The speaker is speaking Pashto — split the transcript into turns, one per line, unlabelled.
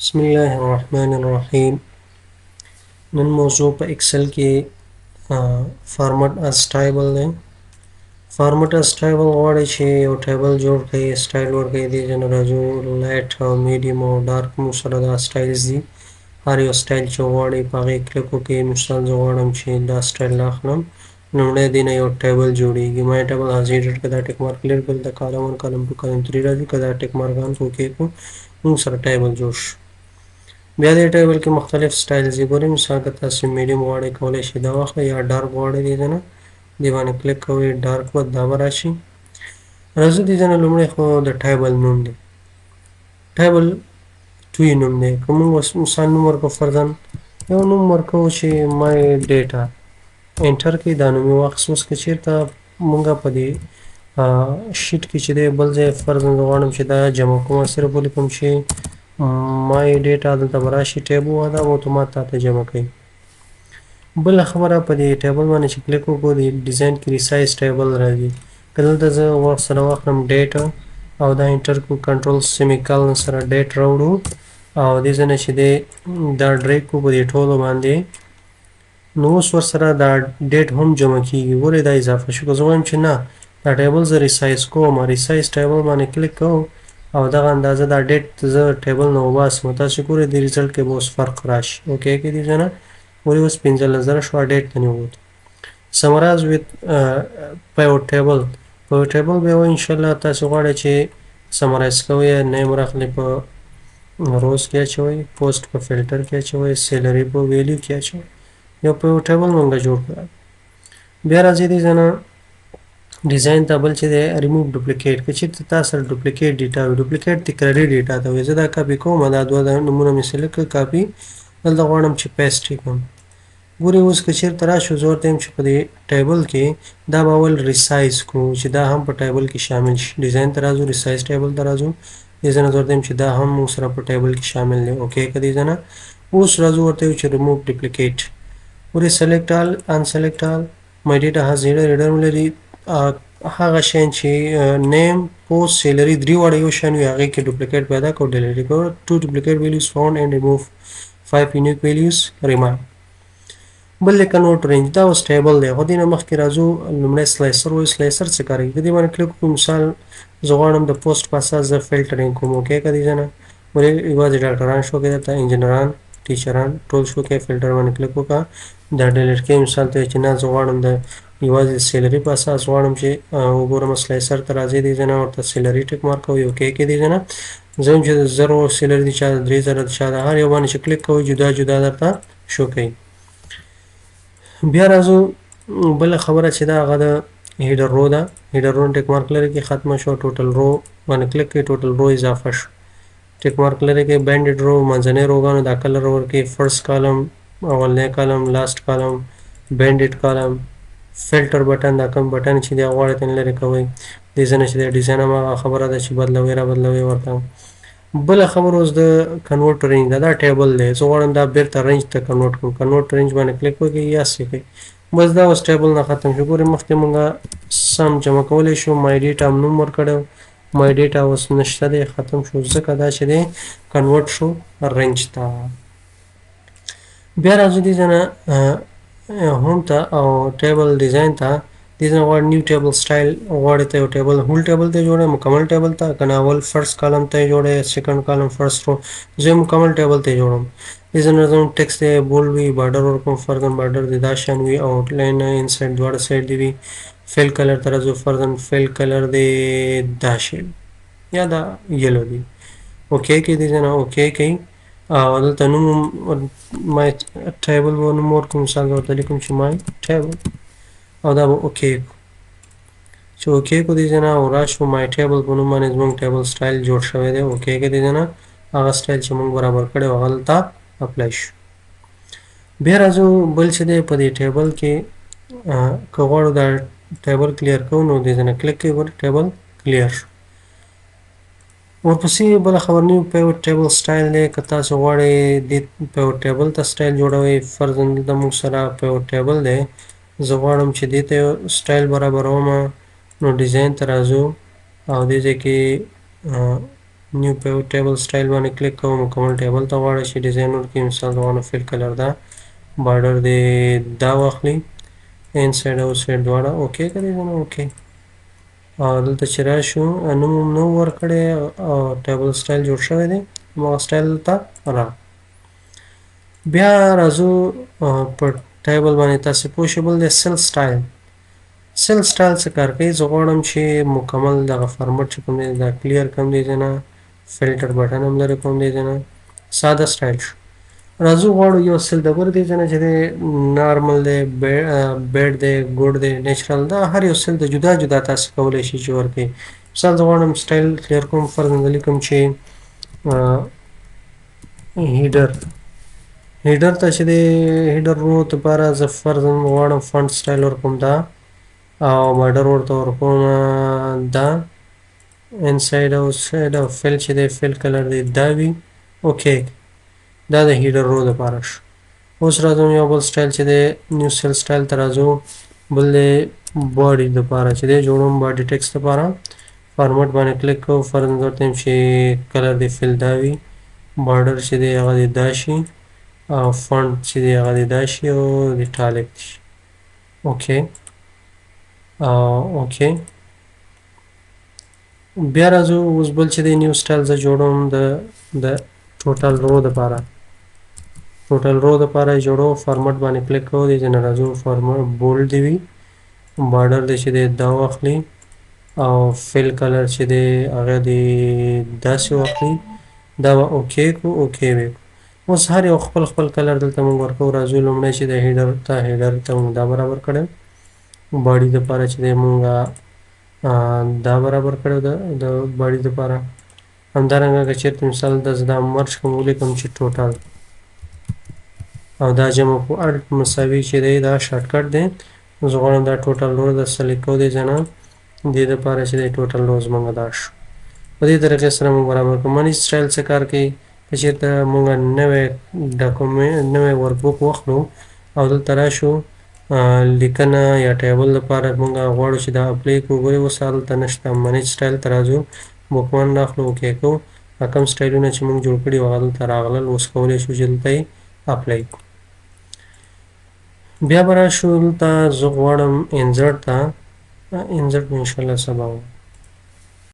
بسم الله الرحمن الرحیم. نن موضوع په اکسل کې فارمټ از ټایبل دی. فارمټ از ټایبل غواړي چې یو ټیبل جوړ کړئ، سټایل ورکړئ. دې ځای راځو لایټ او میډیم او ډارک مو سره دا سټایلز دي. هر یو سټایل چې غواړئ په هغې کلیک وکړئ. مثال زه غواړم چې دا سټایل راخلم. لومړی دې نه یو ټیبل جوړیږي. مای ټیبل هاز ایډیټ که دا ټیک مارک لرې کړو، دلته کالم 1، کالم 2، کالم 3 راځي. که دا ټیک مارک آن کړو، اوکې کړو، موږ سره ټیبل جوړ شو. بیا دې ټیبل کې مختلف سټایلز دي. ګورئ، مثال که تاسو میډیم غواړئ کولی شئ دا واخلئ، یا ډارک غواړئ دې ځای نه دې باندې کلیک کوئ، ډارک به دا به راشي. راځو دې ځای نه لومړی خو د ټیبل نوم دی، ټیبل 2 یې نوم دی. که موږ اوس مثال نوم ورکړو، فرضاً یو نوم ورکوو چې مای ډیټا، انټر کړئ، دا نوم یې واخیست. اوس که چېرته موږ په دې شیټ کې چې دی بل ځای فرضاً زه غواړم چې دا جمع کوم، صرف ولیکم چې مای ډیټا، دلته به راشي ټیب ووهه، دا به اتومات تاته جمع کوي. بله خبره په دې ټیبل باندې چې کلیک وکړو، د ډیزاین کې ریسایز ټیبل راځي. که دلته زه سره واخلم ډیټ او دا انټر کړو، کنټرول سیمیکالن سره ډیټ راوړو او دې ځای نه چې دی دا ډریک کړو په دې ټولو باندې، نو اوس ورسره دا ډیټ هم جمع کیږي. ګورئ دا اضافه شو. که زه وایم چې نه دا ټیبل زه ریسایز کوم، ریسایز ټیبل باندې کلیک کوم او دغه اندازه دا ډیټ زه ټیبل نه وباسم، تاسو ګورئ دې ریزلټ کې به اوس فرق راشي. اوکې کې دې ځای نه ګورئ اوس 15,000 شو، ډیټ ته نه ووت. سمرایز ویت پیوټ ټیبل، پیوټ ټیبل به وایي انشاءالله تاسو غواړئ چې سمرایز کوئ، نیم راخلئ په روز کې اچوئ، پوسټ په فلټر کې اچوئ، سیلري په ویلیو کې اچوئ، یو پیوټ ټیبل مونږ جوړ کړو. بیا راځي دې ځای نه ډیزاین ته بل چې دی ریموو ډوپلیکیټ. که چېرته تا سره ډوپلیکیټ ډیټا وي، ډوپلیکیټ تکراري ډیټا ته وایي. زه دا کاپي کوم، دا دوه نمونه مې سلیکټ کړل، کاپي، دلته غواړم چې پیسټ یې کړم. ګورئ اوس که چېرته راشو، زه ورته وایم چې په دې ټیبل کې دا به اول ریسایز کړو چې دا هم په ټیبل کې شامل شي. ډیزاین ته راځو، ریسایز ټیبل ته راځو، دې ځای نه زه ورته وایم چې دا هم موږ سره په ټیبل کې شامل دی. اوکې که دې ځای نه اوس راځو ورته وایو چې ریموو ډوپلیکیټ. ګورئ سلیکټ آل، انسلیکټ آل، مای ډیټا هاز هیډر، هیډر ولري هغه شیان چې نیم، پوسټ، سیلري درې واړه یو شیان وي، هغې کې ډوپلیکیټ پیدا کړو، ډیلیټ یې کړو. 2 ډوپلیکیټ ویلیوز فاوند اینډ ریموو 5 یونیک ویلیوز ریماین. بل دی کنورټ رینج، دا اوس ټیبل دی، خو دې نه مخکې راځو لومړی سلایسر وایو. سلایسر څه کار کوي؟ که دې باندې کلیک وکړو، مثال زه غواړم د پوسټ په اساس زه فلټرینګ کوم. اوکې که دې ځای نه ولې یوازې ډاکټران شو کې، درته انجینران، ټیچران ټول شو کې، فلټر باندې کلیک وکړه، دا ډیلیټ کوي. مثال ته چې نه زه غواړم د یوازې سیلري په اساس غواړم چې وګورم، سلایسر ته راځي، دې ځای نه ورته سیلري ټیک مارک کوي. اوکې کې دې ځای نه زه وایم چې د زرو سیلري دي، چا د 3,000 د چا د هر یو باندې چې کلیک کوي جدا جدا درته شو کوي. بیا راځو بله خبره چې دا هغه د هیډر رو ده. هیډر رو ټیک مارک لري کې ختمه شو، ټوټل رو باندې کلیک کوي، ټوټل رو اضافه شو، ټیک مارک لري کې بینډډ رو، منځنۍ روګانو دا کلر ورکړي، فرست کالم، اولنی کالم، لاست کالم، بینډډ کالم، فلټر بټن، دا کوم بټن چې دی غواړئ ترې لرې کوئ. دې ځای نه چې دی ډیزاین هم هغه خبره ده چې بدلوي را بدلوي ورته. بله خبره اوس د کنورټ رینج ده، دا ټیبل دی، زه غواړم دا بیرته رینج ته کنورټ کړم. کنورټ رینج باندې کلیک وکړئ، یس یې کړئ، بس دا اوس ټیبل نه ختم شو. ګورئ مخکې مونږ سم جمع کولی شو، مای ډیټا هم نوم ورکړی، مای ډیټا اوس نشته دی، ختم شو، ځکه دا چې دی کنورټ شو رینج ته. بیا راځو دې ځای نه هوم ته او ټیبل ډیزاین ته. دې ځای نه غواړم نیو ټیبل سټایل غواړې ته یو ټیبل، هول ټیبل ته جوړې، مکمل ټیبل ته، که نه اول فرست کالم ته یې جوړې، سیکنډ کالم، فرست رو، زه یې مکمل ټیبل ته جوړوم. دې ځای نه راځم ټیکسټ دی بولډ وي، بارډر ورکوم، فرضاً بارډر دې دا شیان وي، او لاین انسایډ دواړه سایډ دې وي. فیل کلر ته راځو، فرضاً فیل کلر دې دا شی وي یا دا یلو دی. اوکې کې دې ځای نه اوکې کوي او دلته نوم مای ټیبل به نوم ورکړم، مثال زه ورته لیکم چې مای ټیبل، او دا به اوکې کړو. چې اوکې کړو دې ځای نه او راشو مای ټیبل په نوم باندې زموږ ټیبل سټایل جوړ شوی دی. اوکې کړو دې ځای نه هغه سټایل چې موږ برابر کړی و هغه دلته اپلای شو. بیا راځو بل چې دی په دې ټیبل کې، که غواړو دا ټیبل کلیر کوو نو دې ځای نه کلیک کوي، ګورئ ټیبل کلیر شو. ورپسې بله خبره نیو پیوټ ټیبل سټایل دی. که تاسو غواړئ دې پیوټ ټیبل ته سټایل جوړوئ، فرضاً دلته موږ سره پیوټ ټیبل دی، زه غواړم چې دې ته یو سټایل برابروم، نو ډیزاین ته راځو او دې ځای کې new pivot table style باندې کلیک کوو، مکمل table ته غواړی چې design ورکړي. مثال زه غواړم fill color دا، border دی دا واخلي، inside outside دواړه okay کړئ کنه okay. او دلته چې راشو نوم هم نه ورکړی او table style جوړ شوی دی، هماغه سټایل دلته راغی. بیا راځو په table باندې تاسې پوه شئ. بل دی cell style. cell style څه کار کوي؟ زه غواړم چې مکمل دغه format چې کوم دی دا clear کړم دی ځای نه، filter button هم لرې کوم دی ځای نه، ساده سټایل شو. راځو غواړو یو cell د ګورې دی ځای نه چې دی نارمل دی، bad دی، good دی، natural، دا هر یو cell د جدا جدا تاسې کولی شئ چې ورکړئ. مثال زه غواړم style clear کوم، فرضاً زه لیکم چې header، header ته چې دی header row دپاره زه فرضاً غواړم font style ورکوم دا، او border ورته ورکوم دا، inside outside او fill چې دی fill color دی دا وي. okay، دا د header row دپاره شو. اوس راځم یو بل سټایل چې دی new cell style ته راځو، بل دی body دپاره چې دی جوړوم، body text دپاره format باندې کلیک کوو، فرضاً زه ورته وایم چې color دی fill دا وي، border چې دی هغه دی دا شي، او font چې دی هغه دی دا شي، او italic شي. okay او okay. بیا راځو اوس بل چې دی new style زه جوړوم د total row دپاره. total row دپاره یې جوړو، format باندې کلیک کوو، دې ځای نه راځو format bold دی وي، border دی چې دی دا واخلي، او fill color چې دی هغه دی داسې واخلي، دا به okay کو، okay به کو. اوس هر یو خپل خپل color دلته موږ ورکوو. راځو لومړی چې د header ته، header ته موږ دا برابر کړی، body دپاره چې دی موږ دا برابر کړی د body دپاره. همدارنګه که چېرته مثال د زه دا merge کوم، ولیکم چې total، او دا جمع کو Alt مساوي چې دی دا shortcut دی. زه غواړم دا total row د select کوو دې ځای نه، دې دپاره چې دی total row زموږ دا شو. په دې طریقې سره موږ برابر کړو. manage style څه کار کوي؟ که چېرته موږ نوی document، نوی workbook واخلو او دلته راشو لیکنه یا table لپاره موږ غواړو چې دا apply کړو، ګورئ اوس هلته نشته. manage style ته راځو، book one راخلو، okay کوو، هغه کوم سټایلونه چې موږ جوړ کړي وو هغه دلته راغلل، اوس کولی شو چې دلته یې apply کړو. بیا به راشو دلته، زه غواړم insert ته، insert به انشاءالله سبا ووایم.